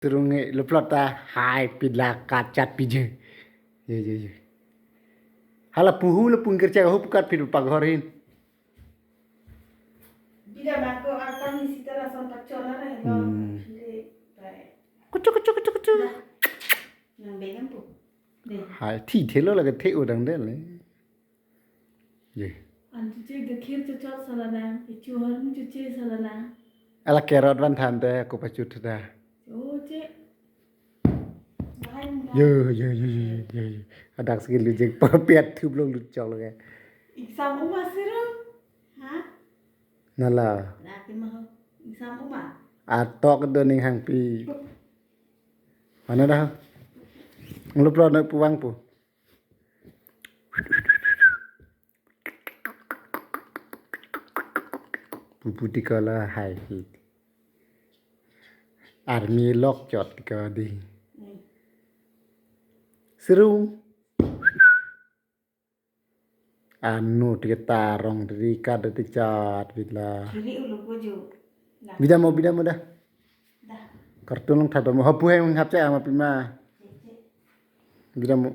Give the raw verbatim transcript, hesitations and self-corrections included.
Surung e lo plot ta hai pila kachat pije. Ye, ye, ye. Hala puhu lo pungkir cek ho pukat pil paghor hin. Bida mako akam ni sita lason pachon na helo. Hmm. Hile, bai. Kucuk, kucuk, kucuk, kucuk. Dah. Nang bengam pu. Deh. Hai, thi thelo lake the udang dele. Ye. An chuche gakhir chuchot salana, ichu har chuche salana. Ala carrot van than te ko pachut da. Chuche. Bahai mula. Yo, yo, yo, yo, yo, yo. Adak ski lu jeng pa piat thup long lut chok lo ke. Exam uma siro. Ha? Nala. Laki maho. Exam uma. Atok do ning hangpi. Mana dah? Ngelup lo na puang pu. Pupu tiko lahai hi. Army lok chot tiko di. Sirung. Anu tiko tarong tiko kat tiko chat bila. Kiri ulu kuju. Nah. Bida mo, bida mo dah. Dah. Kartun long thadam mo. Hapu hai hap cek ama pima. Cek, cek. Bida mo.